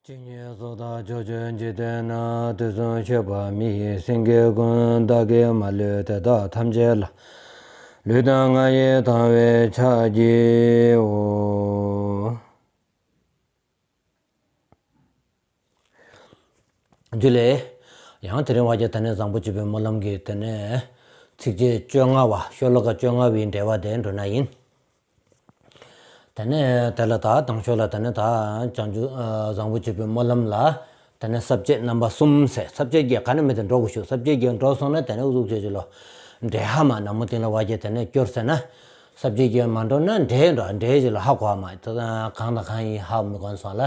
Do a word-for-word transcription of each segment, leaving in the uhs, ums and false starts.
ཇི་སྙེད་སུ་དག་ཕྱོགས་བཅུའི་འཇིག་རྟེན་ན། དུས་གསུམ་མཆོད་པ་མི་ཡི་སེང་གེ་ཀུན། བདག་གིས་མ་ལུས་དེ་དག་ཐམས་ཅད་ལ། ལུས་དང་ངག་ཡིད་དང་བས་ཕྱག་བགྱིའོ། ཇུ་ལེ། ཡང་དེ་རིང་བ་རྒྱ་ད་ནས་བཟང་པོ་སྤྱོད་པའི་སྨོན་ལམ་གྱི་དེ་ནས་ཚིགས་བཅད་བཅོ་ལྔ་བ། ཤོ་ལོ་ཀ་བཅོ་ལྔ་བའི་འགྲེལ་པ་དེ་འགྲོ་ན་ཡིན། དེ་ནས་དེ་ལ་ད་དང་ཤོ་ལ་དེ་ནས་ད་བྱང་ཆུབ་བཟང་པོ་སྤྱོད་པའི་སྨོན་ལམ་ལ་དེ་ནས་ས་བཅད་རྣམ་པ་གསུམ་ཟེར། ས་བཅད་བརྒྱད་ག་ནས་མེད་དེ་འགྲོ་དགོས་ཞུ། ས་བཅད་བརྒྱད་འགྲོ་སོང་ན་དེ་ནས་ཨུ་ཚུགས་བྱེད་ཀྱི་ལོ། འགྲེལ་ཧ་མ་ནག་མོ་སྟེང་ལ་བ་རྒྱ་དེ་ནས་སྐྱོར་ཟེར་ན། ས་བཅད་བརྒྱད་མ་འགྲོ་ན་འགྲེལ་འགྲོ། འགྲེལ་གྱི་ལ་ཧ་གོ་བ་མ་གང་དང་གང་ཡིན་ཧ་མི་གོ་སོང་ལ།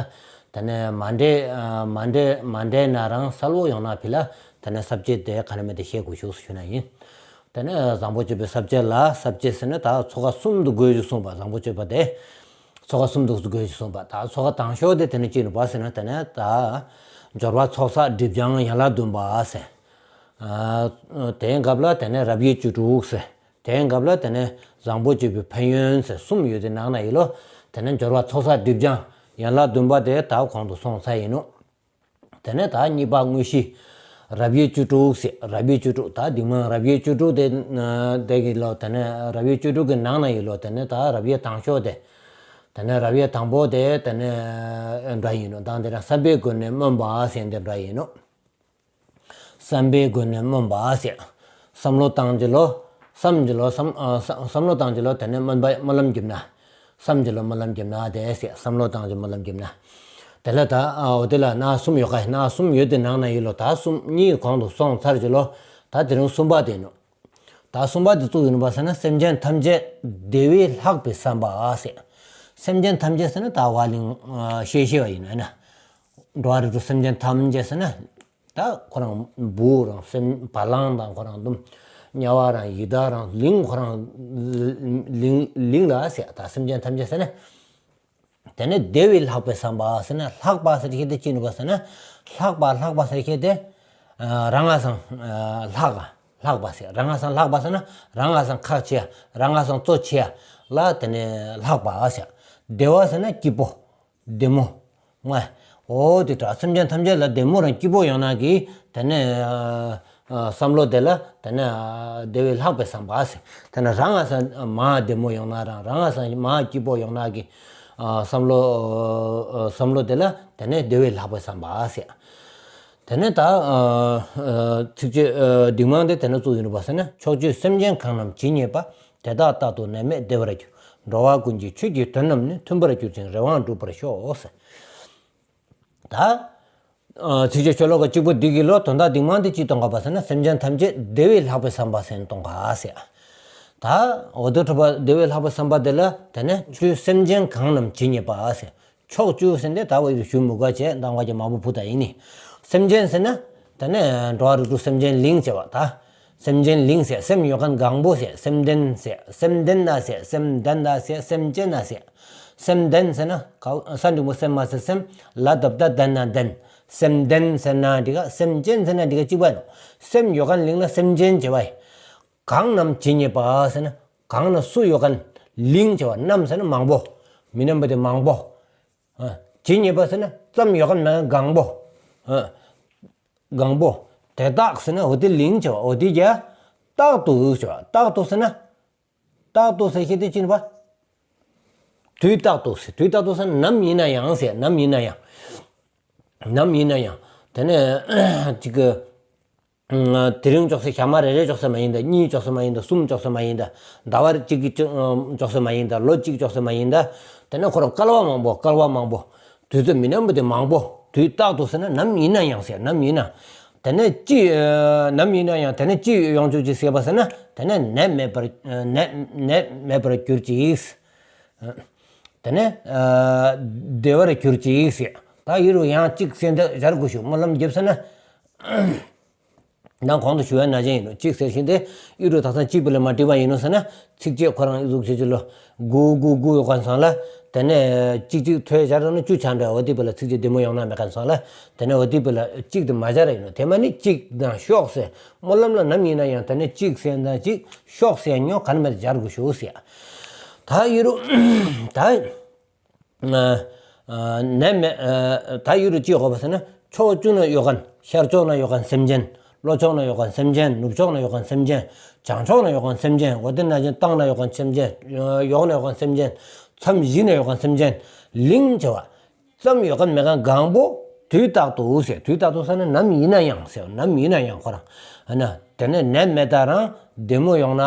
དེ་ནས་མ་འགྲེལ་མ་འགྲེལ་མ་འགྲེལ་ན་རང་གསལ་བོ་ཡོང་ན་ཕི་ལ་དེ་ནས་ས་བཅད་དེ་ག་ནས་མེད་དེ་ཤེས་དགོས་ཞུ་ཞུ་ན་ཡིན། དེ་ནས་བཟང་པོ་སྤྱོད་པའི་ས་བཅད་ལ། ས་བཅད་ཟེར་ན་ད་ཚོ་ཀ་གསུམ་དུ་བགོས་ཞུ་གསུངས་པ། བཟང་པོ་སྤྱོད་པ་དེ་ཚོ་ཀ་གསུམ་དུ་བགོས་ཞུ་གསུངས་པ། ད་ཚོ་ཀ་དང་ཤོ་དེ་དེ་ནས་ཅི་ནུ་བ་ཟེར་ན་དེ་ནས་ད་སྦྱོར་བ་ཚོགས་བསགས་སྒྲིབ་སྦྱང་ཡན་ལག་བདུན་པ་ཟེར། དེའི་སྐབས་ལ་དེ་ནས་རབ་དབྱེ་བཅུ་དྲུག་ཟེར། དེའི་སྐབས་ལ་དེ་ནས་བཟང་པོ་སྤྱོད་པའི་ཕན་ཡོན་ཟེར་གསུམ་ཡོད་དེ་ནང་ན་ཡིན་ལོ། དེ་ནས་སྦྱོར་བ་ཚོགས་བསགས་སྒྲིབ་སྦྱང་ཡན་ལག་བདུན་པ་དེ་ད་གོང་དུ་སོང་ཚར་ཡིན་ནོ། དེ་ནས་ད་གཉིས་པ་དངོས་གཞི། རབ་དབྱེ་བཅུ་དྲུག་ཟེར། རབ་དབྱེ་བཅུ་དྲུག་ད་འདི་མ་རབ་དབྱེ་བཅུ་དྲུག་དེ་དེ་གི་ལོ། དེ་ནས་རབ་དབྱེ་བཅུ་དྲུག་གི་ནང་ན་ཡིན་ལོ། དེ་ནས་ད་རབ་དབྱེ་དང་ཤོ་དེ། དེ་ནས་རབ་དབྱེ་དང་པོ་དེ་དེ་ནས་འདྲ་ཡིན་ནོ། དང་དེ་རང་བསམ་པའི་སྒོ་ནས་སྨོན་པ་ཟེར་དེ་འདྲ་ཡིན་ནོ། བསམ་པའི་སྒོ་ནས་སྨོན་པ་ཟེར། བསམ་བློ་བཏང་གི་ལོ། བསམ་གི་ལོ། བསམ་ཨ་བསམ་བསམ་བློ་བཏང་གི་ལོ། དེ་ནས་སྨོན་པ་སྨོན་ལམ་རྒྱབ་ན། བསམ་གི་ལོ། སྨོན་ལམ་རྒྱབ་ན་དེ་ཟེར། བསམ་བློ་བཏང་གི་སྨོན་ལམ་རྒྱབ་ན། དེ་ལ་ད་ཨ་འོ་དེ་ལ་ན་གསུམ་ཡོད་ཀ། ན་གསུམ་ཡོད་དེ་ནང་ན་ཡིན་ལོ། ད་གསུམ་གཉིས་གོང་དུ་སོང་ཚར་གི་ལོ། ད་དེ་རིང་གསུམ་པ་དེ་ནོ། ད་གསུམ་པ་དེ་ཙུག་ཡིན་པ་ཟེར་ན། སེམས་ཅན་ཐམས་ཅད་བདེ་བས་ལྷག་པའི་བསམ་པ་ཟེར། སེམས་ཅན་ཐམས་ཅད་ཟེར་ན་ད་བ་ལིང་ཤེས་ཤེས་བ་ཡིན་ན། འགྲོ་བ་རིགས་དྲུག་སེམས་ཅན་ཐམས་ཅད་ཟེར་ན། ད་ཁོ་རང་འབུ་རང་སེམས་བ་ལང་དང་ཁོ་རང་དུམ། དམྱལ་བ་རང་ཡི་དྭགས་རང་ལིང་ཁོ་རང་ལིང་ལིང་ལ་ཟེར། ད་སེམས་ཅན་ཐམས་ཅད་ཟེར་ན། དེ་ནས་བདེ་བས་ལྷག་པའི་བསམ་པ་ཟེར་ན། ལྷག་པ་ཟེར་ཁྱེད་དེ་ཅི་ནུ་བ་ཟེར་ན། ལྷག་པ་ལྷག་པ་ཟེར་ཁྱེད་དེ། རང་ང་སང་ལྷག་ལྷག་པ་ཟེར། རང་ང་སང་ལྷག་པ་ཟེར་ན་རང་ང་སང་ཁག་ཆེ་ཡ། རང་ང་སང་གཙོ་ཆེ་ཡ་ལ་དེ་ནས་ལྷག་པ་ཟེར། བདེ་བ་ཟེར་ན་སྐྱིད་པོ། བདེ་མོ། ང་འོ་དེ་འདྲ་སེམས་ཅན་ཐམས་ཅད་ལ་བདེ་མོ་རང་སྐྱིད་པོ་ཡོང་ན་གི་དེ་ནས་བསམ་བློ་དེ་ལ་དེ་ནས་བདེ་བས་ལྷག་པའི་བསམ་པ་ཟེར། དེ་ནས་རང་ང་སང་མ་བདེ་མོ་ཡོང་ན་རང་རང་ང་སང་མ་སྐྱིད་པོ་ཡོང་ན་གི་བསམ་བློ་བསམ་བློ་དེ་ལ་དེ་ནས་བདེ་བས་ལྷག་པའི་བསམ་པ་ཟེར། དེ་ནས་ད་ཚིགས་བཅད་འདི་མང་དེ་དེ་ནས་ཙུག་ཡིན་པ་ཟེར་ན། ཕྱོགས་བཅུའི་སེམས་ཅན་གང་རྣམས་ཇི་སྙེད་པ། དེ་དག་རྟག་ཏུ་ནད་མེད་བདེ་བར་འགྱུར། འགྲོ་བ་ཀུན་གྱི་ཆོས་ཀྱི་དོན་རྣམས་ནི། མཐུན་པར་གྱུར་ཅིང་རེ་བའང་འགྲུབ་པར་ཤོག་ཟེར། ད། ཚིགས་བཅད་ཤོ་ལོ་ཀ་གཅིག་པོ་འདི་གི་ལོ་དོན་དག་འདི་མང་དེ་ཅི་གཏོང་ག་པ་ཟེར་ན། སེམས་ཅན་ཐམས་ཅད་བདེ་བས་ལྷག་པའི་བསམ་པ་ཟེར་གཏོང་ག་ཟེར། ད། འོ་དེ་འདྲ་བ་བདེ་བས་ལྷག་པའི་བསམ་པ་དེ་ལ་དེ་ནས་ཕྱོགས་བཅུའི་སེམས་ཅན་གང་རྣམས་ཇི་སྙེད་པ་ཟེར། ཕྱོགས་བཅུ་ཟེར་འདི་ད་བ་ཡིར་ཞུ་མུ་ག་བྱས་འདང་བ་གྱི་མ་བུ་བུ་ད་ཡིན་ནི། སེམས་ཅན་ཟེར་ན། དེ་ནས་འགྲོ་བ་རིགས་དྲུག་སེམས་ཅན་གླིང་བྱས་པ་ད། སེམས་ཅན་གླིང་ཟེར། སེམས་ཡོད་མཁན་གང་པོ་ཟེར། སེམས་ལྡན་ཟེར། སེམས་ལྡན་ན་ཟེར། སེམས་ལྡན་ན་ཟེར། སེམས་ཅན་ན་ཟེར། སེམས་ལྡན་ཟེར་ན་ག་ས་འགྲེང་བུ་སེམས་མ་ཟེར་སེམས། ལ་དབ་ཏ་ལྡན་ན་ལྡན། སེམས་ལྡན་ཟེར་ན་འགྲིག་ག་སེམས་ཅན་ཟེར་ན་འགྲིག་ག་གཅིག་པ་ནོ། སེམས་ཡོད་མཁན་གླིང་ལ་སེམས་ཅན་བྱས་པ་ཡིན། གང་རྣམས་ཇི་སྙེད་པ་ཟེར་ན། གང་ན་སུ་ཡོད་མཁན་གླིང་བྱས་པ། རྣམས་ཟེར་ན་མང་པོ། མི་རྣམས་པ་དེ་མང་པོ། ཇི་སྙེད་པ་ཟེར་ན་ཙམ་ཡོད་མཁན་མེད་མཁན་གང་པོ། གང་པོ། དེ་དག་ཟེར་ན་འོ་དེ་གླིང་བྱས་པ། འོ་དེ་ག་རྟག་ཏུ་བྱས་པ། རྟག་ཏུ་ཟེར་ན། རྟག་ཏུ་ཟེར་ཁྱེད་དེ་ཅི་ནུ་བ། དུས་རྟག་ཏུ་ཟེར། དུས་རྟག་ཏུ་ཟེར་ན་ནམ་ཡིན་ན་ཡང་ཟེར། ནམ་ཡིན་ན་ཡང་། ནམ་ཡིན་ན་ཡང་། དེ་ནས་ཅིག་གི་དེ་རིང་ཅོག་ཙེ་ཞག་མ་རེ་རེ་ཅོག་ཙེ་མ་ཡིན་ད། གཉིས་ཅོག་ཙེ་མ་ཡིན་ད། གསུམ་ཅོག་ཙེ་མ་ཡིན་ད། ཟླ་བ་གཅིག་གི་ཅོག་ཙེ་མ་ཡིན་ད། ལོ་གཅིག་ཅོག་ཙེ་མ་ཡིན་ད། དེ་ནས་ཁོ་རང་བསྐལ་བ་མང་པོ། བསྐལ་བ་མང་པོ། དུས་ཚོད་མི་རྣམ་པ་དེ་མང་པོ། དུས་རྟག་ཏུ་ཟེར་ན་ནམ་ཡིན་ན་ཡང་ཟེར། ནམ་ཡིན་ན། དེ་ནས་ཅི་ནམ་ཡིན་ན་ཡང་དེ་ནས་ཅི་ཡོང་བཅུག་ཅིག་ཟེར་བ་ཟེར་ན། དེ་ནས་ནད་མེད་པར་ནད་ནད་མེད་པར་གྱུར་ཅིག། དེ་ནས་བདེ་བར་གྱུར་ཅིག་ཟེར། ད་ཡིར་ཡང་གཅིག་ཟེར་འདི་སྦྱར་དགོས་ཞུ། སྨོན་ལམ་རྒྱབ་ཟེར་ན། ནང་གོང་དུ་ཞུ་བའི་ན་ཅན་ཡིན་ནོ། གཅིག་ཟེར་བཞིན་དེ་ཡུལ་དུ་དག་ས་གཅིག་པུ་ལས་མ་བྲིས་པ་ཡིན་ནོ་ཟེར་ན། ཚིགས་བཅད་ཁོ་རང་ཡུལ་དུ་ཁྱེད་ཀྱི་ལོ། དགུ་དགུ་དགུ་ཡོད་མཁན་སོང་ལ། དེ་ནས་གཅིག་གཅིག་ཐོས་སྦྱར་ན་བཅུ་ཆགས་འདྲ། འོ་དེ་པུ་ལ་ཚིགས་བཅད་བདེ་མོ་ཡོང་ན་མེད་མཁན་སོང་ལ། དེ་ནས་འོ་དེ་པུ་ལ་གཅིག་དེ་མ་སྦྱར་ཡིན་ནོ། དེ་མ་ནི་གཅིག་དང་ཤོག་ཟེར། སྨོན་ལམ་ལ་ནམ་ཡིན་ན་ཡང་དེ་ནས་གཅིག་ཟེར་ན་གཅིག། ཤོག་ཟེར་ཉོ་ག་ནས་མེད་སྦྱར་དགོས་ཞུ་ཟེར། ད་ཡིར་ད། ནད་མེད་ད་ཡུལ་དུ་ཅི་ཡོད་པ་ཟེར་ན། ཕྱོགས་བཅུ་ན་ཡོད་མཁན། ཤར་ཕྱོགས་ན་ཡོད་མཁན་སེམས་ཅན། ལྷོ་ཕྱོགས་ན་ཡོད་མཁན་སེམས་ཅན། ནུབ་ཕྱོགས་ན་ཡོད་མཁན་སེམས་ཅན། བྱང་ཕྱོགས་ན་ཡོད་མཁན་སེམས་ཅན། འོ་དེ་ན་ཅན་སྟེང་ན་ཡོད་མཁན་སེམས་ཅན། འོག་ན་ཡོད་མཁན་སེམས་ཅན། མཚམས་བཞི་ན་ཡོད་མཁན་སེམས་ཅན། གླིང་བྱེ་བ་ཙམ་ཡོད་མཁན་མེད་མཁན་གང་པོ་དུས་རྟག་ཏུ་ཟེར། དུས་རྟག་ཏུ་ཟེར་ན་ནམ་ཡིན་ན་ཡང་ཟེར། ནམ་ཡིན་ན་ཡང་ཁོ་རང་ཨ་ན་དེ་ནས་ནད་མེད་ད་རང་བདེ་མོ་ཡོང་ན་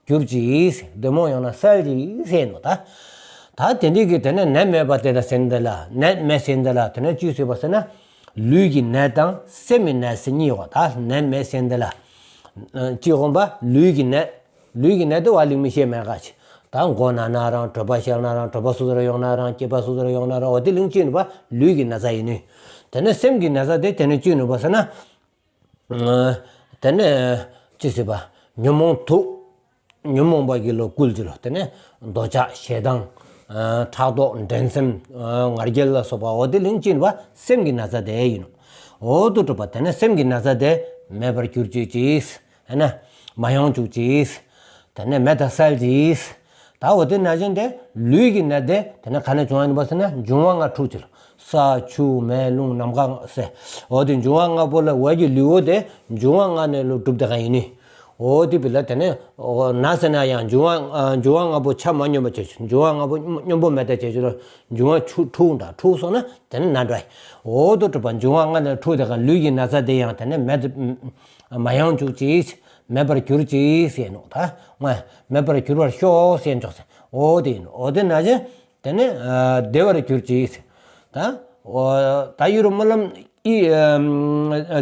གྱུར་ཅིག་ཟེར། བདེ་མོ་ཡོང་ན་གསལ་ཅིག་ཟེར་ནོ་ད། ད་དེ་འདྲའི་གི་དེ་ནས་ནད་མེད་པ་དེ་ལ་ཟེར་འདི་ལ་ནད་མེད་ཟེར་འདི་ལ་དེ་ནས་ཅི་ཟེར་བ་ཟེར་ན། ལུས་ཀྱི་ནད་དང་སེམས་ཀྱི་ནད་ཟེར་གཉིས་ཡོད་པ། ད་ནད་མེད་ཟེར་འདི་ལ་ཅི་ཡོང་པ། ལུས་ཀྱི་ནད། ལུས་ཀྱི་ནད་དེ་བ་ལིང་མི་ཤེས་མེད་ག་ཅི། ད་མགོ་ན་ན་རང་། གྲོད་པ་ཤལ་ན་རང་། གྲོད་པ་སོ་སོར་ཡོང་ན་རང་། སྐེད་པ་སོ་སོར་ཡོང་ན་རང་། འོ་དེ་ལིང་ཅི་ནུ་བ་ལུས་ཀྱི་ན་ཚ་ཡིན་ནི། དེ་ནས་སེམས་ཀྱི་ན་ཚ་དེ་དེ་ནས་ཅི་ནུ་བ་ཟེར་ན། དེ་ནས་ཅི་ཟེར་བ། ཉོན་མོངས་དུག་ཉོན་མོངས་པ་གི་ལོ་བསྐུལ་གྱི་ལོ། དེ་ནས་འདོད་ཆགས་ཞེ་སྡང་། ཕྲག་དོག་འགྲན་སེམས། ང་རྒྱལ་ལ་སོགས་པ་འོ་དེ་ལིང་ཅི་ནུ་བ་སེམས་ཀྱི་ན་ཚ་དེ་ཡིན་ནོ། འོ་དུ་གྲུབ་པ་དེ་ནས་སེམས་ཀྱི་ན་ཚ་དེ་མེད་པར་གྱུར་ཅིག་ཅིག་ཨ་ན། མ་ཡོང་བཅུག་ཅིག་དེ་ནས་མེད་ད་གསལ་ཅིག་ད་འོ་དེ་ན་ཅན་དེ་ལུས་ཀྱི་ནད་དེ་དེ་ནས་ག་ནས་བྱུང་བ་ཡིན་པ་ཟེར་ན། འབྱུང་བ་ལྔ་འཁྲུགས་ཅིག་ལོ། ས་ཆུ་མེ་རླུང་ནམ་མཁའ་ཟེར། འོ་དེ་འབྱུང་བ་ ལྔ་པོ་ལ་འོ་གི་ལུས་འོ་དེ་འབྱུང་བ་ལྔ་ནས་ལོ་གྲུབ་དེ་ག་ཡིན་ནི། འོ་དེ་བི་ལ་དེ་ནས་འོ་ན་ཟེར་ན་ཡང་འབྱུང་བ་འབྱུང་བ་ལྔ་པོ་ཆ་མ་སྙོམས་པ་བྱེད་ཅིག་འབྱུང་བ་ལྔ་པོ་སྙོམས་པོ་མེད་ད་བྱེད་ཅིག་ལོ། འབྱུང་བ་ཆུ་འཁྲུགས་འདྲ་འཁྲུགས་སོང་ན་དེ་ནས་ན་འགྲོ་ཡི། འོ་དུ་གྲུབ་པ་འབྱུང་བ་ལྔ་ནས་འཁྲུགས་དེ་ག་ལུས་ཀྱི་ན་ཚ་དེ་ཡང་དེ་ནས་མེད་དུ། མ་ཡོང་བཅུག་ཅིག་མེད་པར་གྱུར་ཅིག་ཟེར་ནོ་ད། ང་མེད་པར་གྱུར་པར་ཤོག་ཟེར་འཇོག་ཟེར། འོ་དེ་ཡིན་ནོ། འོ་དེ་ན་ཅན་དེ་ནས་བདེ་བར་གྱུར་ཅིག་ཟེར། ད་འོ་ད་ཡུ་རུ་སྨོན་ལམ་ཨི་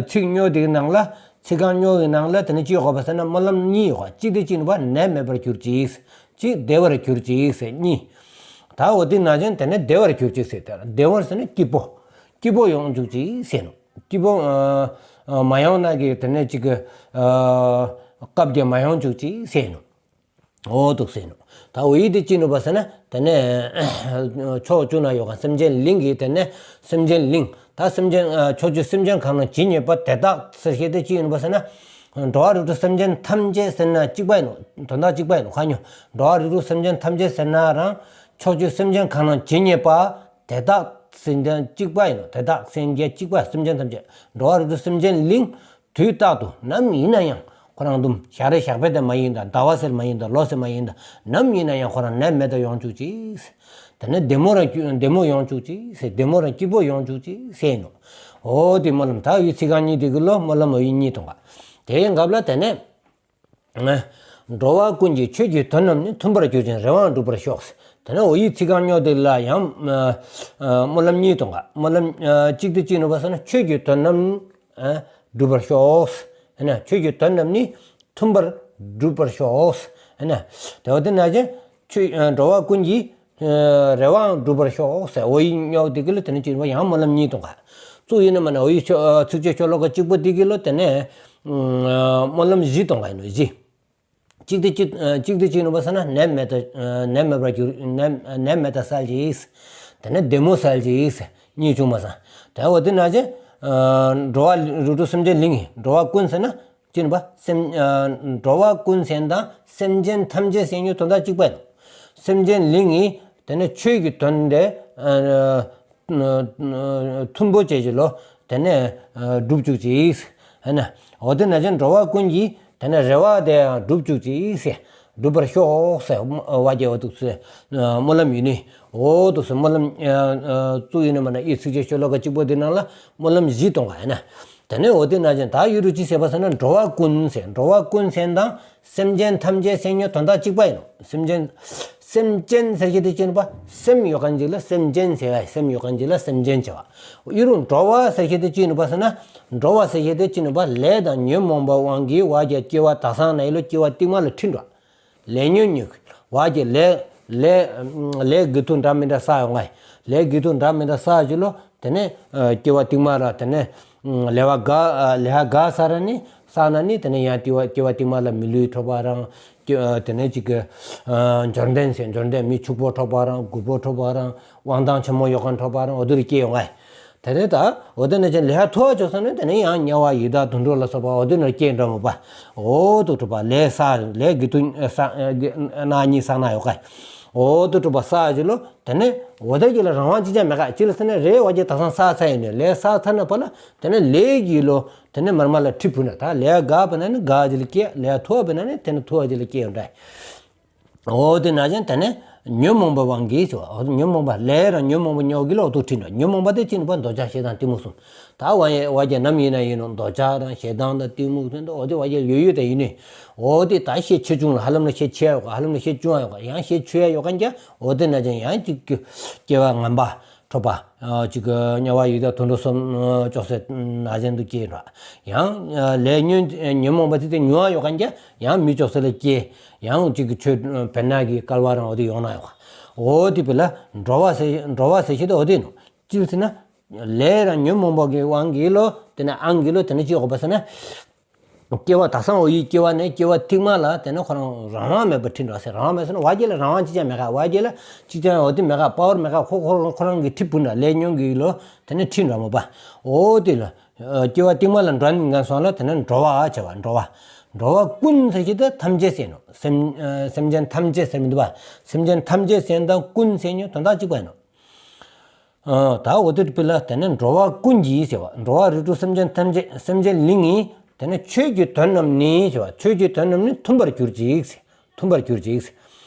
ཚིག་སྨྱོ་དེ་གི་ནང་ལ་ཚིག་རྐང་སྨྱོ་གི་ནང་ལ་དེ་ནས་ཅི་ཡོད་པ་ཟེར་ན་སྨོན་ལམ་གཉིས་ཡོད་པ། གཅིག་དེ་ཅི་ནུ་བ་ནད་མེད་པར་གྱུར་ཅིག་ཟེར། གཅིག་བདེ་བར་གྱུར་ཅིག་ཟེར་གཉིས། ད་འོ་དེ་ན་ཅན་དེ་ནས་བདེ་བར་གྱུར་ཅིག་ཟེར། དེ་བདེ་བར་ཟེར་ན་སྐྱིད་པོ། སྐྱིད་པོ་ཡོང་བཅུག་ཅིག་ཟེར་ནོ། སྐྱིད་པོ་མ་ཡོང་ན་གི་དེ་ནས་ཅིག་གི་སྐབས་དེ་མ་ཡོང་བཅུག་ཅིག་ཟེར་ནོ། འོ་དུ་ཟེར་ནོ། ད་འོ་ཡི་དེ་ཅི་ནུ་བ་ཟེར་ན་དེ་ནས་ཕྱོགས་བཅུ་ན་ཡོད་མཁན་སེམས་ཅན་གླིང་གི་དེ་ནས་སེམས་ཅན་གླིང་། ད་སེམས་ཅན་ཕྱོགས་བཅུའི་སེམས་ཅན་གང་རུང་ཇི་སྙེད་པ་དེ་དག་ཟེར་ཤེས་དེ་ཅི་ཡིན་པ་ཟེར་ན། འགྲོ་བ་རིགས་དྲུག་སེམས་ཅན་ཐམས་ཅད་ཟེར་ན་གཅིག་པ་ཡིན་ནོ། དོན་དག་གཅིག་པ་ཡིན་ནོ། ཁ་ཉོ། འགྲོ་བ་རིགས་དྲུག་སེམས་ཅན་ཐམས་ཅད་ཟེར་ན་རང་ཕྱོགས་བཅུའི་སེམས་ཅན་གང་རུང་ཇི་སྙེད་པ་དེ་དག་སེམས་ཅན་གཅིག་པ་ཡིན་ནོ། དེ་དག་སེམས་ཅན་གཅིག་པ་སེམས་ཅན་ཐམས་ཅད་འགྲོ་བ་རིགས་དྲུག་སེམས་ཅན་གླིང་། དུས་རྟག་ཏུ་ནམ་ཡིན་ན་ཡང་ཁོ་རང་དུམ་ཞག་རེ་ཞག་པའི་དེ་མ་ཡིན་ད། ཟླ་བ་ཟེར་མ་ཡིན་ད། ལོ་ཟེར་མ་ཡིན་ད། ནམ་ཡིན་ན་ཡང་ཁོ་རང་ནད་མེད་དུ་ཡོང་བཅུག་ཅིག་དེ་ནས་བདེ་མོ་རང་བདེ་མོ་ཡོང་བཅུག་ཅིག་ཟེར། བདེ་མོ་རང་སྐྱིད་པོ་ཡོང་བཅུག་ཅིག་ཟེར་ནོ། འོ་དེ་སྨོན་ལམ་ད་ཡུ་ཚིག་རྐང་གཉིས་དེ་གི་ལོ་སྨོན་ལམ་འོ་ཡི་གཉིས་གཏོང་ག་དེའི་འགབ་ལ་དེ་ནས། འགྲོ་བ་ཀུན་གྱི་ཆོས་ཀྱི་དོན་རྣམས་ནི། མཐུན་པར་གྱུར་ཅིང་རེ་བའང་འགྲུབ་པར་ཤོག་དེ་ནས་འོ་ཡི་ཚིག་རྐང་སྨྱོ་དེ་ལ་ཡང་སྨོན་ལམ་གཉིས་གཏོང་ག་སྨོན་ལམ་གཅིག་དེ་ཅི་ནུ་བ་ཟེར་ན་ཆོས་ཀྱི་དོན་རྣམས་འགྲུབ་པར་ཤོག་ཆོས་ཀྱི་དོན་རྣམས་ནི་མཐུན་པར་འགྲུབ་པར་ཤོག་དེ་འོ་དེ་ན་ཅན་ཆོས་འགྲོ་བ་ཀུན་གྱི་རེ་བའང་འགྲུབ་པར་ཤོག་ཟེར། འོ་ཡི་སྨྱོ་དེ་གི་ལོ་དེ་ནས་ཅི་ནུ་བ་ཡང་སྨོན་ལམ་གཉིས་གཏོང་ག་ཙུག་ཡིན་ན་མ་ན་འོ་ཡི་ཚིགས་བཅད་ཤོ་ལོ་ཀ་གཅིག་པོ་དེ་གི་ལོ་དེ་ནས་སྨོན་ལམ་བཞི་གཏོང་ག་ཡིན་ནོ་བཞི། གཅིག་དེ་གཅིག་གཅིག་དེ་ཅི་ནུ་བ་ཟེར་ན་ནད་མེད་དུ་ནད་མེད་པར་གྱུར། ནད་ནད་མེད་དུ་གསལ་ཅིག་དེ་ནས་བདེ་མོ་གསལ་ཅིག་གཉིས་བྱུང་མ་སང་། དེ་འོ་དེ་ན་ཅན་འགྲོ་བ་རིགས་དྲུག་སེམས་ཅན་གླིང་གི་འགྲོ་བ་ཀུན་ཟེར་ན་ཅི་ནུ་བ་སེམས་འགྲོ་བ་ཀུན་ཟེར་དང་སེམས་ཅན་ཐམས་ཅད་ཟེར་ཉོ་དོན་དག་གཅིག་པ་ཡིན་ནོ། སེམས་ཅན་གླིང་གི་དེ་ནས་ཆོས་ཀྱི་དོན་དེ། མཐུན་པོ་བྱེད་ཀྱི་ལོ། དེ་ནས་སྒྲུབ་བཅུག་ཅིག་ཧེ་ན། འོ་དེ་ན་ཅན་འགྲོ་བ་ཀུན་གྱི་དེ་ནས་རེ་བ་དེ་ཡང་སྒྲུབ་བཅུག་ཅིག་ཟེར། འགྲུབ་པར་ཤོག་ཟེར། བ་རྒྱལ་བ་འདུག་ཟེར། སྨོན་ལམ་ཡིན་ནི། འོ་འདུག་ཟེར་སྨོན་ལམ་བཙུགས་ཡིན་ནི་མ་ན་ཡི་ཚིགས་བཅད་ཤོ་ལོ་ཀ་གཅིག་པོ་དེ་ནང་ལ་སྨོན་ལམ་བཞི་གཏོང་ག་ཧེ་ན། དེ་ནས་འོ་དེ་ན་ཅན་ད་ཡུ་རུ་ཅི་ཟེར་བ་ཟེར་ན་འགྲོ་བ་ཀུན་ཟེར། འགྲོ་བ་ཀུན་ཟེར་དང་སེམས་ཅན་ཐམས་ཅད་ཟེར་ཉོ་དོན་དག་གཅིག་པ་ཡིན་ནོ། སེམས་ཅན། སེམས་ཅན་ཟེར་ཤེས་དེ་ཅི་ནུ་བ། སེམས་ཡོད་མཁན་ཅིག་ལ་སེམས་ཅན་ཟེར་བ། སེམས་ཡོད་མཁན་ཅིག་ལ་སེམས་ཅན་ཟེར་བ། ཡུ་རུ་འགྲོ་བ་ཟེར་ཤེས་དེ་ཅི་ནུ་བ་ཟེར་ན། འགྲོ་བ་ཟེར་ཤེས་དེ་ཅི་ནུ་བ། ལས་དང་ཉོན་མོངས་པ་དབང་གིས་བ་རྒྱལ་སྐྱེ་བ་དག་ས་ན་ཡི་ལོ་སྐྱེ་བ་རྟིང་མ་ལ་ཁྲིད་འགྲོ། ལས་ཉོན་ཉོན། བ་རྒྱལ་ལས་ལས་ལས་དགེ་སྡིག་འདྲ་མི་འདྲ་བསགས་ཡོང་ང་། ལས་དགེ་སྡིག་འདྲ་མི་འདྲ་བསགས་ཅི་ལོ། དེ་ནས་སྐྱེ་བ་རྟིང་མ་ར་དེ་ནས་ལས་བ་ག་ལས་ཧ་ག་ས་ར་ནི་ས་ན་ནི་དེ་ནས་ཡང་སྐྱེ་བ་སྐྱེ་བ་རྟིང་མ་ལ་མི་ལུས་ཐོབ་པ་རང་། དེ་ནས་ཅིག་གི་འབྱོར་ལྡན་ཟེར། འབྱོར་ལྡན་མི་ཕྱུག་པོ་ཐོབ་པ་རང་། རྒུད་པོ་ཐོབ་པ་རང་། དབང་ཐང་ཆེན་མོ་ཡོད་མཁན་ཐོབ་པ་རང་། འོ་དུ་རུ་སྐྱེ་ཡོང་ང་། དེ་ནས་ད་འོ་དེ་ནས་ཅན་ལས་ཧ་ཐོ་བ་ཅོ་ས་ནི་དེ་ནས་ཡང་དམྱལ་བ་ཡི་དྭགས་དུད་འགྲོ་ལ་སོགས་པ་འོ་དུ་ནས་སྐྱེ་འགྲོ་མོ་པ། འོ་དུ་གྲུབ་པ་ལས་བསགས་ལས་དགེ་སྡིག་བསགས་ན་གཉིས་བསགས་ན་ཡོད་ཀ། འོ་དུ་གྲུབ་པ་བསགས་ཀྱི་ལོ། དེ་ནས་འོ་དེ་གི་ལ་རང་དབང་ཅི་ཅང་མེད་ག་ཅི་ལ་ཟེར་ན་རེ་བ་ཀྱི་ད་སང་བསགས་ཚར་ཡིན་ནས་ལས་བསགས་ཚར་ན་པ་ལ་དེ་ནས་ལས་ཀྱི་ལོ། དེ་ནས་མར་མ་ལ་ཁྲི་ཕུལ་ན་ད་ལས་དགའ་བ་ན་ནི་དགའ་ཅི་ལ་སྐྱེ། ལས་ཐུ་བ་བ་ན་ནི་དེ་ནས་ཐུ་བ་ཅི་ལ་སྐྱེ་ཡོང་འདྲ། འོ་དེ་ན་ཅང་དེ་ནས་ཉོན་མོངས་པ་དབང་གིས་ཟེར་བ། འོ་དེ་ཉོན་མོངས་པ་ལས་རང་ཉོན་མོངས་པ་ཉོ་གི་ལོ་འོ་དུ་ཁྲི་ན་ཉོན་མོངས་པ་དེ་ཅི་ནི་པ་འདོད་ཆགས་ཞེ་སྡང་གཏི་མུག་གསུམ། ད་བ་ཡ་བ་ཀྱི་ནམ་ཡིན་ན་ཡིན་ནོ་འདོད་ཆགས་དང་ཞེ་སྡང་དང་གཏི་མུག་དེ་འདྲ་འོ་དེ་བ་ཀྱི་ཡོད་ཡོད་དེ་ཡིན་ནི། འོ་དེ་ད་ཤས་ཆེ་ཆུང་ལ་ཧ་ལམ་ལ་ཤས་ཆེ་ཡོད་ག་ཧ་ལམ་ལ་ཤས་ཆུང་ཡོད་ག་ཡང་ཤས་ཆེ་ཡོད་ག་ཀྱང་འོ་དེ་ན་ཅང་ཡང་ཅིག་སྐྱེ་བ་ངན་པ་འཁྲུལ་པ་ཅིག་དམྱལ་བ་ཡི་དྭགས་དུད་འགྲོ་གསུམ་ཅོག་ཙེ་ན་ཅན་དུ་སྐྱེ་འགྲོ། ཡང་ལས་ཉོན་ཉོན་མོངས་པ་དེ་དེ་ཉུང་བ་ཡོད་ག་ཀྱང་ཡང་མི་ཅོག་ཙེ་ལ་སྐྱེ། ཡང་ཅིག་ཆོས་བེར་ནག་གི་བསྐལ་པ་རང་འོ་དེ་ཡོང་ན་ཡོད་ག་འོ་དེ་བི་ལ་འགྲོ་བ་ཟེར་འགྲོ་བ་ཟེར་ཤེས་དེ་འོ་དེ་ནོ། ཅི་ཟེར་ན། ལས་རང་ཉོན་མོངས་པ་གི་དབང་གིས་ལོ། དེ་ནས་ཨང་གིས་ལོ། དེ་ནས་ཅི་ཡོད་པ་ཟེར་ན། སྐྱེ་བ་ད་སང་འོ་ཡི་སྐྱེ་བ་ནས་སྐྱེ་བ་ཐེངས་མ་ལ་དེ་ནས་ཁོ་རང་རང་དབང་མེད་པར་ཁྲིད་འགྲོ་ཟེར། རང་དབང་མེད་ཟེར་ན་བ་ཀྱི་ལ་རང་དབང་ཅི་ཅང་མེད་ག་བ་ཀྱི་ལ་ཅི་ཅང་འོ་དེ་མེད་ག་པ་ཝར་མེད་ག་ཁོ་ཁོ་ཁོ་རང་གི་ཁྲིད་ཕུལ་འགྲོ། ལས་ཉོན་གྱི་ལོ། དེ་ནས་ཁྲིད་འགྲོ་མོ་པ། འོ་དེ་ལ་སྐྱེ་བ་ཐེངས་མ་ལ་འགྲོ་ནི་ངན་སོང་ལ་དེ་ནས་འགྲོ་བ་བྱ་བ་འགྲོ་བ། འགྲོ་བ་ཀུན་ཟེར་གྱི་དེ་ཐམས་ཅད་ཟེར་ནོ། སེམས་སེམས་ཅན་ཐམས་ཅད་ཟེར་མི་འདུག་པ། སེམས་ཅན་ཐམས་ཅད་ཟེར་དང་ཀུན་ཟེར་ཉོ་དོན་དག་གཅིག་པ་ཡིན་ནོ། ད་འོ་དེ་བི་ལ་དེ་ནས་འགྲོ་བ་ཀུན་གྱི་ཟེར་བ། འགྲོ་བ་རིགས་དྲུག་སེམས་ཅན་ཐམས་ཅད་སེམས་ཅན་གླིང་ངི་དེ་ནས་ཆོས་ཀྱི་དོན་རྣམས་ནི་ཟེར་བ། ཆོས་ཀྱི་དོན་རྣམས་ནི་མཐུན་པར་གྱུར་ཅིག་ཟེར། མཐུན་པར་གྱུར་ཅིག་ཟེར།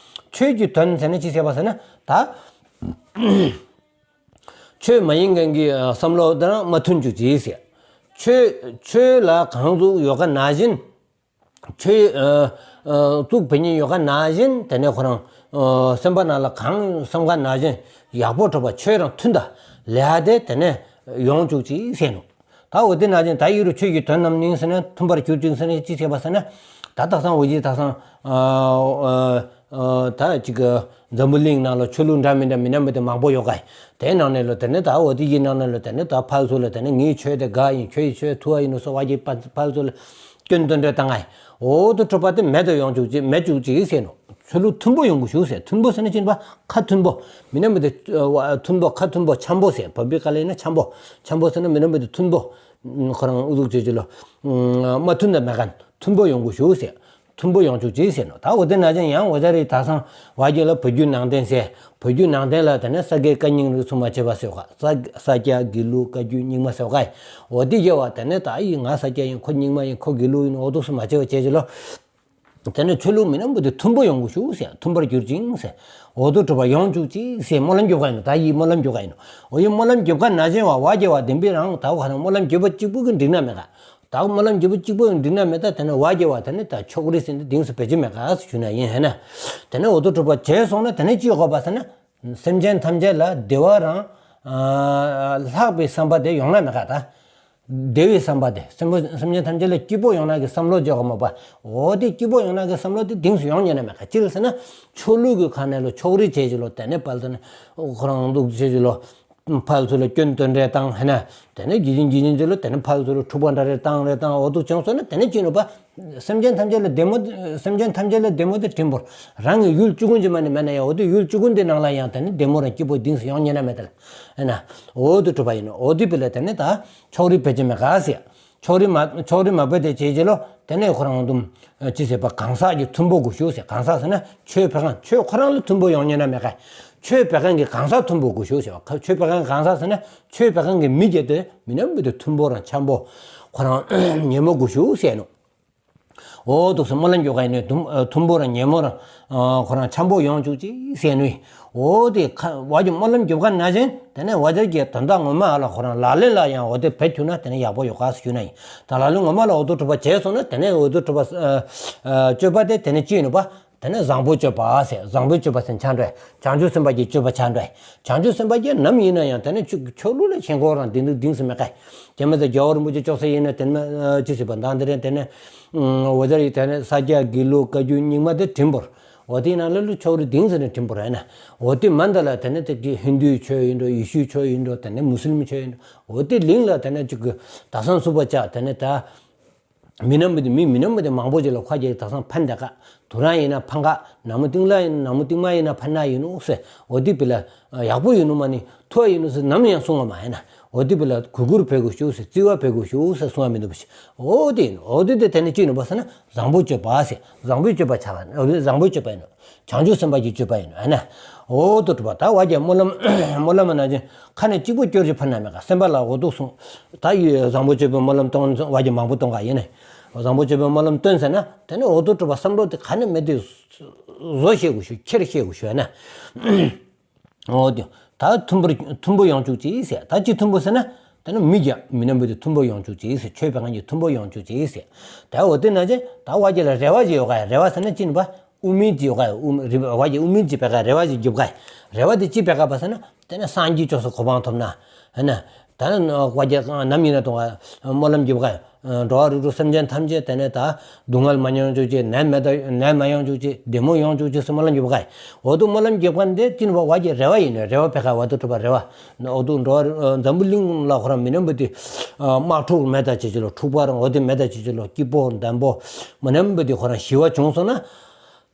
ཆོས་ཀྱི་དོན་ཟེར་ན་ཅི་ཟེར་བ་ཟེར་ན་ད། ཆོས་མ་ཡིན་མཁན་གྱི་བསམ་བློ་དང་མ་མཐུན་བཅུག་ཅིག་ཟེར། ཆོས་ཆོས་ལ་གང་ཟུག་ཡོད་ག་ན་བཞིན། ཆོས་ཨ་ཨ་གཙུག་བེ་ཉིན་ཡོད་ག་ན་བཞིན་དེ་ནས་ཁོ་རང་ཨ་སེམས་པ་ནང་ལ་གང་བསམ་ག་ན་བཞིན་ཡག་པོ་གྲུབ་པ་ཆོས་རང་མཐུན་ད་ལས་དེ་དེ་ནས་ཡོང་བཅུག་ཅིག་ཟེར་ནོ། ད་འོ་དེ་ན་བཞིན་ད་ཡི་རུ་ཆོས་ཀྱི་དོན་རྣམས་ནི་ཟེར་ན་མཐུན་པར་གྱུར་ཅིག་ཟེར་ན་ཅི་བྱས་པ་ཟེར་ན། ད་དག་སང་འོ་ཡི་དག་སང་ཨ་ཨ་ཨ་ད་ཅིག་འཛམ་བུ་གླིང་ནང་ལ་ཆོས་ལུགས་འདྲ་མི་འདྲ་མི་སྣ་མི་འདྲ་མང་པོ་ཡོད་ག་དེ་ནང་ནས་ལོ་དེ་ནས་ད་འོ་དེ་ཡི་ནང་ནས་ལོ་དེ་ནས་ད་ཕར་ཚུར་ལ་དེ་ནས་ངའི་ཆོས་དེ་དགའ་ཡིན། ཁྱོད་ཡི་ཆོས་ཐུ་བ་ཡིན་ནོ་སོ་བ་གི་ཕར་ཕར་ཚུར་ལ་སྐྱོན་འདོན་འདོན་བཏང་ང་ཡིན། འོ་དུ་གྲུབ་པ་དེ་མེད་དུ་ཡོང་བཅུག་ཅིག་མེད་བཅུག་ཅིག་ཟེར་ནོ། ཆོས་ལུགས་མཐུན་པོ་ཡོང་དགོས་ཞུ་ཟེར། མཐུན་པོ་ཟེར་ན་ཅི་ཡིན་པ་ཁ་མཐུན་པོ། མི་སྣ་མི་དེ་མཐུན་པོ་ཁ་མཐུན་པོ་འཆམ་པོ་ཟེར། བབ་པི་ཀ་ལ་ཡིན་ན་འཆམ་པོ། འཆམ་པོ་ཟེར་ན་མི་སྣ་མི་དེ་མཐུན་པོ། ཁོ་རང་ཨུ་ཚུགས་བྱེད་ཀྱི་ལོ། མ་མཐུན་ད་མེད་ག་མཐུན་པོ་ཡོང་དགོས་ཞུ་ཟེར། མཐུན་པོ་ཡོང་བཅུག་ཅིག་ཟེར་ནོ། ད་འོ་དེ་ན་ཅང་ཡང་འོ་ཅག་རེ་ད་སང་བ་རྒྱུད་ལ་བོད་བརྒྱུད་ནང་བསྟན་ཟེར། བོད་བརྒྱུད་ནང་བསྟན་ལ་དེ་ནས་ས་སྐྱ་བཀའ་རྙིང་རིགས་གསུམ་མ་བྱས་པ་ཟེར་ག་ས་ས་སྐྱ་དགེ་ལུགས་བཀའ་བརྒྱུད་རྙིང་མ་ཟེར་ག་འོ་དེ་རྒྱལ་བ་དེ་ནས་ད་ཡི་ང་ས་སྐྱ་ཡིན་ཁོ་རྙིང་མ་ཡིན་ཁོ་དགེ་ལུགས་ཡིན་འོ་དུ་གསུམ་མ་བྱས་པ་བྱས་ཀྱི་ལོ། དེ་ནས་ཆོས་ལུགས་མི་སྣ་མི་དེ་མཐུན་པོ་ཡོང་དགོས་ཞུ་ཟེར། མཐུན་པར་གྱུར་ཅིག་ཟེར། འོ་དུ་གྲུབ་པ་ཡོང་བཅུག་ཅིག་ཟེར་སྨོན་ལམ་རྒྱབ་ག་ཡིན་ནོ། ད་ཡི་སྨོན་ལམ་རྒྱབ་ག་ཡིན་ནོ། འོ་ཡི་སྨོན་ལམ་རྒྱབ་ག་ན་ཅང་བ་བ་རྒྱལ་བ་བདེན་པའི་རང་ད་བ་ག་ན་སྨོན་ལམ་རྒྱབ་པ་གཅིག་པུ་གི་འགྲིག་ན་མེད་ག་ད་སྨོན་ལམ་རྒྱབ་པ་གཅིག་པུ་འགྲིག་ན་མེད་ད། དེ་ནས་བ་རྒྱལ་བ་དེ་ནས་ད་ཕྱོགས་རིས་ཟིན་ཏེ་གདེང་ཚོད་བེད་སྤྱོད་མེད་ག་ཞུ་ན་ཡིན། ཧེ་ན། དེ་ནས་འོ་དུ་གྲུབ་པ་བྱས་སོང་ན་དེ་ནས་ཅི་ཡོད་ག་པ་ཟེར་ན། སེམས་ཅན་ཐམས་ཅད་ལ་བདེ་བ་རང་ལྷག་པའི་བསམ་པ་དེ་ཡོང་ན་མེད་ག་ད། བདེ་བའི་བསམ་པ་དེ་སེམས་པ་སེམས་ཅན་ཐམས་ཅད་ལ་སྐྱིད་པོ་ཡོང་ན་གི་བསམ་བློ་བརྗོད་ག་མོ་པ། འོ་དེ་སྐྱིད་པོ་ཡོང་ན་གི་བསམ་བློ་དེ་གདེང་ཚོད་ཡོང་ཉན་ན་མེད་ག་ཅི་ལ་ཟེར་ན། ཆོས་ལུགས་ཀྱི་ཁ་ནས་ལོ་ཕྱོགས་རིས་བྱས་ཀྱི་ལོ་དེ་ནས་དཔལ་དེ་ནས་ཁོ་རང་འདུག་བྱས་ཀྱི་ལོ། ཕར་ཚུར་ལ་སྐྱོན་སྟོན་རེ་བཏང་ཧེ་ན། དེ་ནས་དགེ་སྦྱོང་དགེ་སྦྱོང་ཚོ་ལ་དེ་ནས་ཕར་ཚུར་ལ་འཁྲུག་པ་འདྲ་རེ་བཏང་རེ་བཏང་འོ་དུ་བྱུང་སོང་ན་དེ་ནས་ཅི་ནུས་པ། སེམས་ཅན་ཐམས་ཅད་ལ་བདེ་མོ་སེམས་ཅན་ཐམས་ཅད་ལ་བདེ་མོ་དེ་བྲིན་པོར། རང་གི་ཡུལ་བཅུ་ཀུན་གྱི་མ་ནི་མེད་ན་ཡང་འོ་དུ་ཡུལ་བཅུ་ཀུན་དེ་ནང་ལ་ཡང་དེ་ནས་བདེ་མོ་རང་སྐྱིད་པོ་གདེང་ཚོད་ཡོང་ཉན་ན་མེད་དེ་ལ། ཧེ་ན། འོ་དུ་གྲུབ་པ་ཡིན་ནོ། འོ་དུ་བི་ལ་དེ་ནས་ད་ཕྱོགས་རིས་བེད་སྤྱོད་མེད་ག་ཟེར། ཕྱོགས་རིས་མ་ཕྱོགས་རིས་མ་བེད་དེ་བྱས་ཀྱི་ལོ། དེ་ནས་ཁོ་རང་དུམ། ཅི་ཟེར་པ་གང་ཟག་གི་མཐུན་པོ་དགོས་ཞུ་ཟེར། གང་ཟག་ཟེར་ན་ཆོས་བེད་གང་ཆོས་ཁོ་རང་ལ་མཐུན་པོ་ཡོང་ཉན་ན་མེད་ག་ཆོས་བེད་གང་གི་གང་ཟག་མཐུན་པོ་དགོས་ཞུ་ཟེར་བ། ཆོས་བེད་གང་གང་ཟག་ཟེར་ན་ཆོས་བེད་གང་གི་མི་བརྒྱད་དེ་མི་སྣ་མི་དེ་མཐུན་པོ་རང་འཆམ་པོ་ཁོ་རང་ཉན་མོ་དགོས་ཞུ་ཟེར་ནོ། འོ་དུ་སེ་སྨོན་ལམ་རྒྱག་ག་ཡིན་ནོ། དུམ་མཐུན་པོ་རང་ཉན་མོ་རང་ཁོ་རང་འཆམ་པོ་ཡོང་བཅུག་ཅིག་ཟེར་ནོ། འོ་དེ་ཁ་བ་གི་སྨོན་ལམ་རྒྱབ་ག་ན་བཞིན་དེ་ནས་བ་ཇར་གྱི་དོན་དག་ངོ་མ་ལ་ཁོ་རང་ལག་ལེན་ལ་ཡང་འོ་དེ་བེད་ཐུབ་ན་དེ་ནས་ཡག་པོ་ཡོད་ག་ཟེར་ཞུ་ན་ཡིན། ད་ལག་ལེན་ངོ་མ་ལ་འོ་དུ་གྲུབ་པ་བྱས་སོང་ན་དེ་ནས་འོ་དུ་གྲུབ་པ་སྤྱོད་པ་དེ་དེ་ནས་ཅི་ཡིན་ནོ་པ། དེ་ནས་བཟང་པོ་སྤྱོད་པ་ཟེར། བཟང་པོའི་སྤྱོད་པ་ཟེར་ཆ་འདྲ། བྱང་ཆུབ་སེམས་དཔའ་གྱི་སྤྱོད་པ་ཆ་འདྲ། བྱང་ཆུབ་སེམས་དཔའ་གྱི་ནམ་ཡིན་ན་ཡང་དེ་ནས་ཆོས་ལུགས་ལ་ཞེན་ཁོག་རང་དེ་འདུག་གདེང་ཚོད་མེད་ག་དེ་མ་ཟད་རྒྱལ་བ་རིན་པོ་ཆེ་ཅོག་ཙེ་ཡིན་ན་དེ་ནས་ཅི་ཟེར་བ་འདང་དེ་རེད། དེ་ནས་འོ་ཟེར་ཡི་དེ་ནས་ས་སྐྱ་དགེ་ལུགས་བཀའ་བརྒྱུད་རྙིང་མ་དེ་བྲིན་པོར། འོ་དེ་ཡིན་ན་ལ་ལུ་ཕྱོགས་རིས་གདེང་ཟེར་ནས་བྲིན་པོ་རེད་ན། འོ་དེ་མ་འདི་ལ་དེ་ནས་དེ་གི་ཧིན་དུའི་ཆོས་ཡིན་འགྲོ། ཡེ་ཤུའི་ཆོས་ཡིན་འགྲོ། དེ་ནས་མུ་སི་ལིམ་ཆོས་ཡིན་འགྲོ། འོ་དེ་གླིང་ལ་དེ་ནས་ཅིག་གི་ད་སང་སུ་པ་ཅག་དེ་ནས་ད་མི་ནམ་བུ་དེ་མི་མི་ནམ་བུ་དེ་མང་པོ་ཅིག་ལ་ཁ་གྱེས་ད་སང་ཕན་བདེ་ག་དུ་རང་ཡིན་ན་ཕན་ག་ནམ་མོ་ཏིང་ལ་ཡིན་ན་ནམ་མོ་ཏིང་མ་ཡིན་ན་ཕན་ན་ཡིན་ནོ་ཟེར། འོ་དེ་བི་ལ་ཡག་པོ་ཡིན་ནོ་མ་ནི། ཐུབ་པ་ཡིན་ནོ་ཟེར་ནམ་ཡང་གསུང་བ་མ་ཡིན་ན། འོ་དེ་བོ་ལ་གུས་བཀུར་འབད་དགོས་ཤོག་ཟེར། བརྩི་བ་འབད་དགོས་ཤོག་ཟེར་གསུང་བ་མི་འདུག་པ་ཞིག་འོ་དེ་ཡིན། འོ་དེ་དེ་དེ་ནི་ཅི་ཡིན་ནོ་པ་ཟེར་ན་བཟང་པོ་སྤྱོད་པ་ཟེར། བཟང་པོའི་སྤྱོད་པ་ཆ་བ་བཟང་པོའི་སྤྱོད་པ་ཡིན་ནོ། བྱང་ཆུབ་སེམས་དཔའ་གི་སྤྱོད་པ་ཡིན་ནོ། ཨ་ནི། འོ་དོ་གྲུབ་པ། ད་བ་རྒྱ་སྨོན་ལམ་སྨོན་ལམ་ན་ཅི་ཁ་ནས་གཅིག་པོ་སྐྱོར་གྱི་ཕར་ན་མེད་ག། སེམས་པ་ལ་འོ་དོ་གསུང་། ད་ཡོད་བཟང་པོ་སྤྱོད་པའི་སྨོན་ལམ་གཏོང་བ་རྒྱ་མང་པོ་གཏོང་ག་ཡིན་ནི། བཟང་པོ་སྤྱོད་པའི་སྨོན་ལམ་བཏོན་ཟེར་ན་དེ་ནི་འོ་དོ་གྲུབ་པ་བསམ་བློ་དེ་ག་ནས་མེད་དེ་བཟོ་ཤེས་དགོས་ཤོག་ཁྱེར་ཤེས་དགོས་ཤོག་ཨ་ནི། འོ་དེ། ད་མཐུན་པོ་མཐུན་པོ་ཡོང་བཅུག་ཅིག་ཟེར། ད་ཅི་མཐུན་པོ་ཟེར་ན། ད་ནི་མི་རྒྱ་མི་རྣམས་པོ་དེ་མཐུན་པོ་ཡོང་བཅུག་ཅིག་ཟེར། ཆོས་པའི་ཁང་གི་མཐུན་པོ་ཡོང་བཅུག་ཅིག་ཟེར། ད་འོ་དེ་ན་ཅི་ད་བ་རྒྱ་ལ་རེ་བ་ཅིག་ཡོད་ག། རེ་བ་ཟེར་ན་ཅི་ནི་པ། དབུ་མེད་ཅིག་ཡོད་ག། དབུ་རེ་བ་རྒྱ་དབུ་མེད་ཅིག་བེད་ག། རེ་བ་ཅིག་རྒྱབ་ག། རེ་བ་དེ་ཅི་བེད་ག་པ་ཟེར་ན། དེ་ནི་སངས་རྒྱས་སྐྱབས་སུ་གོ་འཕང་ཐོབ་ན། ཧེ་ན། ད་ནི་བ་རྒྱ་ནམ་ཡིན་ན་གཏོང་ག། སྨོན་ལམ་རྒྱབ་ག། འགྲོ་བ་རིགས་དྲུག་སེམས་ཅན་ཐམས་ཅད་དེ་ནས་ད་སྡུག་བསྔལ་མ་མྱོང་བཅུག་ཅིག། ནད་མེད་ད་ནད་མ་ཡོང་བཅུག་ཅིག། བདེ་མོ་ཡོང་བཅུག་ཅིག་ཟེར་སྨོན་ལམ་རྒྱབ་ག། འོ་དོ་སྨོན་ལམ་རྒྱབ་ག་འདི་ཅི་ནི་པ། བ་རྒྱ་རེ་བ་ཡིན་ནོ། རེ་བ་བེད་ག། འོ་དོ་གྲུབ་པ་རེ་བ། འོ་དོ་འགྲོ་བ་འཛམ་བུ་གླིང་ལ་ཁོ་རང་མི་རྣམས་པོ་དེ་དམག་འཁྲུག་མེད་ད་ཅིག་ཅིག་ལོ། འཁྲུག་པ་རང་འོ་དེ་མེད་ད་ཅིག་ཅིག་ལོ། སྐྱིད་པོ་འདམ་པོ་མི་རྣམས་པོ་དེ་ཁོ་རང་ཞི་བ་བྱུང་སོང་ན།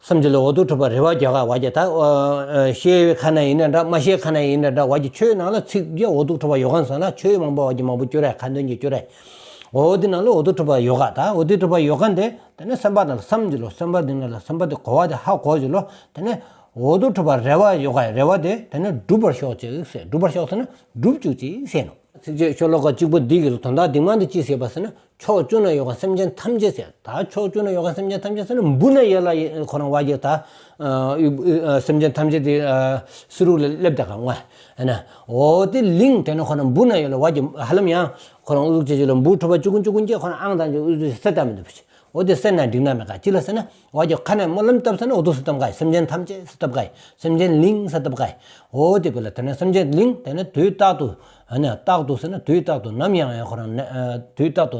སེམས་ཅན་ལ་འོ་དོ་གྲུབ་པ་རེ་བ་རྒྱག་ག། བ་རྒྱ་ད་ཨ་ཨ་བཤད་པའི་ཁ་ན་ཡིན་ན་འདྲ། མ་བཤད་ཁ་ན་ཡིན་ན་འདྲ། བ་རྒྱ་ཆོས་ནང་ལ་ཚིག་རྒྱ་འོ་དོ་གྲུབ་པ་ཡོད་ག་ཟེར་ན། ཆོས་མང་པོ་བ་རྒྱ་མང་པོ་སྐྱོར་ར། ཁ་འདོན་གྱི་སྐྱོར་ར། འོ་དེ་ནང་ལ་འོ་དོ་གྲུབ་པ་ཡོད་ག། ད་འོ་དོ་གྲུབ་པ་ཡོད་ག་འདི་དེ་ནི་སེམས་པ་ནང་ལ་བསམ་གྱི་ལོ། སེམས་པ་འདི་ནང་ལ་སེམས་པ་དེ་གོ་བ་དེ་ཧ་གོ་གྱི་ལོ། དེ་ནི་འོ་དོ་གྲུབ་པ་རེ་བ་ཡོད་ག། རེ་བ་དེ་དེ་ནི་འགྲུབ་པར་ཤོག་ཅིག་ཟེར། འགྲུབ་པར་ཤོག་ཟེར་ན་འགྲུབ་བཅུག་ཅིག་ཟེར་ནོ། ཚིགས་བཅད་ཤོ་ལོ་ཀ་གཅིག་པོ་འདི་གི་དོན་དག་འདི་མ་འདི་ཅི་ཟེར་བ་ཟེར་ན། ཕྱོགས་བཅུ་ན་ཡོད་པ་སེམས་ཅན་ཐམས་ཅད་ཟེར། ད་ཕྱོགས་བཅུ་ན་ཡོད་པ་སེམས་ཅན་ཐམས་ཅད་ཟེར་ན་འབུ་ནས་ཡར་ལ་ཁོ་རང་བ་རྒྱ་ད་ཨ་ཨ་སེམས་ཅན་ཐམས་ཅད་དེ་ཨ་སུ་རུ་ལ་སླེབས་ད་ག་ང་། ཨ་ནི་འོ་དེ་གླིང་དེ་ནི་ཁོ་རང་འབུ་ནས་ཡར་ལ་བ་རྒྱ་ཧ་ལམ་ཡང་ཁོ་རང་ཨུ་ཚུགས་ཅེ་ཅེ་ལ་འབུ་ཕྲུག་པ་བཅུ་དགུ་བཅུ་དགུ་ཅེ་ཁོ་རང་ཨང་དང་ཅོ་ཨུ་ཚུགས་ཟེར་ད་མི་འདུག་པ་ཅི། འོ་དེ་ཟེར་ན་འགྲིག་ན་མེད་ག། ཅི་ལ་ཟེར་ན་བ་རྒྱ་ཁ་ནས་སྨོན་ལམ་བཏབ་ཟེར་ན་འོ་དོ་ཟེར་བཏབ་ག། སེམས་ཅན་ཐམས་ཅད་ཟེར་བཏབ་ག། སེམས་ཅན་གླིང་ཟེར་བཏབ་ག། འོ་དེ་བོ་ལ་དེ་ནས་སེམས་ཅན་གླིང་དེ་ནི་དུས་རྟག་ཏུ། ཨ་ནི་རྟག་ཏུ་ཟེར་ན་དུས་རྟག་ཏུ་ནམ་ཡང་ཡང་ཁོ་རང་ནད་ཨ་དུས་རྟག་ཏུ་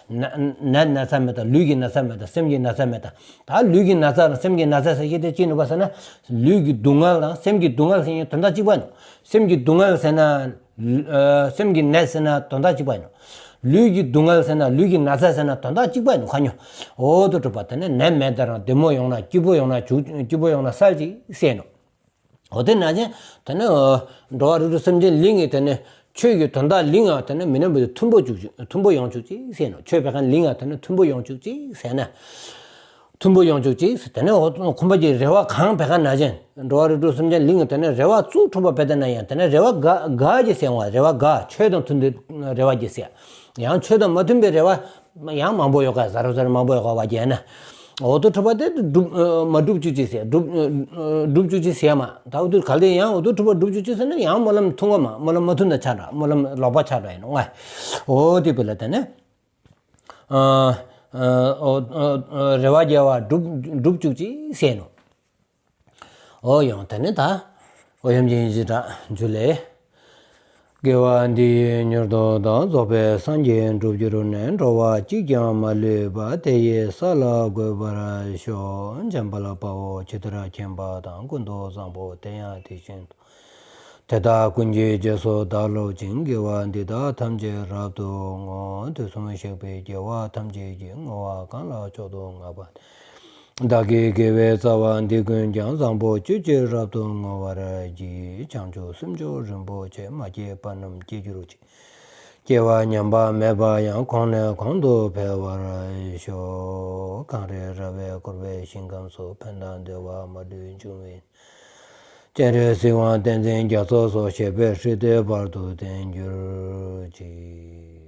ནད་ནད་ན་ཚ་མེད་ད། ལུས་ཀྱི་ན་ཚ་མེད་ད། སེམས་ཀྱི་ན་ཚ་མེད་ད། ད་ལུས་ཀྱི་ན་ཚ་སེམས་ཀྱི་ན་ཚ་ཟེར་གྱི་དེ་ཅི་ནུས་པ་ཟེར་ན། ལུས་ཀྱི་སྡུག་བསྔལ་དང་སེམས་ཀྱི་སྡུག་བསྔལ་ཟེར་ཡང་དོན་དག་གཅིག་པ་ནོ། སེམས་ཀྱི་སྡུག་བསྔལ་ཟེར་ན། ཨ་སེམས་ཀྱི་ནད་ཟེར་ན་དོན་དག་གཅིག་པ་ཡིན་ནོ། ལུས་ཀྱི་སྡུག་བསྔལ་ཟེར་ན་ལུས་ཀྱི་ན་ཚ་ཟེར་ན་དོན་དག་གཅིག་པ་ཡིན་ནོ། ཁ་ཉོ། འོ་དོ་གྲུབ་པ་དེ་ནི་ནད་མེད་ད་རང་བདེ་མོ་ཡོང་ན་སྐྱིད་པོ་ཡོང་ན་བྱུག་སྐྱིད་པོ་ཡོང་ན་སལ་ཅིག་ཟེར་ནོ། འོ་དེ་ན་ཅི་དེ་ནི་འགྲོ་བ་རིགས་དྲུག་སེམས་ཅན་གླིང་གི་དེ་ནི་ཆོས་ཀྱི་དོན་དག་གླིང་ང་དེ་ནི་མི་རྣམས་པོ་དེ་མཐུན་པོ་བཅུག་ཅིག་མཐུན་པོ་ཡོང་བཅུག་ཅིག་ཟེར་ནོ། ཆོས་པའི་ཁང་གླིང་ང་དེ་ནི་མཐུན་པོ་ཡོང་བཅུག་ཅིག་ཟེར་ན། མཐུན་པོ་ཡོང་བཅུག་ཅིག་ཟེར། དེ་ནས་འོ་ཁོང་པ་གི་རེ་བ་གང་བེད་ག་ན་ཅན། འགྲོ་བ་རིགས་དྲུག་སེམས་ཅན་གླིང་གི་དེ་ནས་རེ་བ་ཙུག་འཁྲུག་པ་བེད་ད་ན་ཡང་དེ་ནས་རེ་བ་ག་ག་གྱི་ཟེར་བ། རེ་བ་ག་ཆོས་དང་མཐུན་པའི་རེ་བ་གྱི་ཟེར། ཡང་ཆོས་དང་མ་མཐུན་པའི་རེ་བ་ཡང་མང་པོ་ཡོད་ག། ཟ་རོ་ཟ་རོ་མང་པོ་ཡོད་ག་བ་རྒྱ་ན། འོ་དོ་འཁྲུག་པ་དེ་སྒྲུབ་ཨ་མ་སྒྲུབ་བཅུག་ཅིག་ཟེར། སྒྲུབ་ཨ་སྒྲུབ་བཅུག་ཅིག་ཟེར་མ། ད་འོ་དོ་གལ་ཏེ་ཡང་འོ་དོ་འཁྲུག་པ་སྒྲུབ་བཅུག་ཅིག་ཟེར་ན་ཡང་སྨོན་ལམ་ཐུང་བ་མ་སྨོན་ལམ་མ་ཐུང་ད་ཆགས་འགྲོ། སྨོན་ལམ་ལོག་པ་ཆགས་འགྲོ་ཡིན་ནོ་ང་། འོ་དེ་བོ་ལ་དེ་ནས། ཨ་ཨ་ཨོ་ཨོ་ཨོ་རེ་བ་རྒྱལ་བ་སྒྲུབ་སྒྲུབ་བཅུག་ཅིག་ཟེར་ནོ། འོ་ཡང་དེ་ནི་ད་འོ་ཡམ་ཅིན་ཞི་དྲག་འཇུ་ལེ། དགེ་བ་འདི་ཡིས་མྱུར་དུ་བདག་རྫོགས་པའི་སངས་རྒྱས་འགྲུབ་གྱུར་ནས། འགྲོ་བ་གཅིག་ཀྱང་མ་ལུས་པ། དེ་ཡི་ས་ལ་འགོད་པར་ཤོག། འཇམ་དཔལ་དཔའ་བོས་ཇི་ལྟར་མཁྱེན་པ་དང་། ཀུན་ཏུ་བཟང་པོ་དེ་ཡང་དེ་བཞིན་དུ། དེ་དག་ཀུན་གྱི་རྗེས་སུ་བདག་སློབ་ཅིང་། དགེ་བ་འདི་དག་ཐམས་ཅད་རབ་ཏུ་བསྔོ། དུས་གསུམ་གཤེགས་པའི་རྒྱལ་བ་ཐམས་ཅད་ཀྱིས། བསྔོ་བ་གང་ལ་མཆོག་ཏུ་བསྔགས་པ་དེས། བདག་གི་དགེ་བའི་རྩ་བ་འདི་ཀུན་ཀྱང་། བཟང་པོ་སྤྱོད་ཕྱིར་རབ་ཏུ་བསྔོ་བར་བགྱི། བྱང་ཆུབ་སེམས་མཆོག་རིན་པོ་ཆེ། མ་སྐྱེས་པ་རྣམས་སྐྱེ་གྱུར་ཅིག། སྐྱེས་པ་ཉམས་པ་མེད་པ་ཡང་། གོང་ནས་གོང་དུ་འཕེལ་བར་ཤོག། གངས་རི་ར་བས་བསྐོར་བའི་ཞིང་ཁམས་སུ། ཕན་དང་བདེ་བ་མ་ལུས་འབྱུང་བའི། སྤྱན་རས་གཟིགས་དབང་བསྟན་འཛིན་རྒྱ་མཚོ་སོགས། གཞན་ཕན་ཧྲིལ་ཏེ་བར་དུ་ལྡན་གྱུར་ཅིག།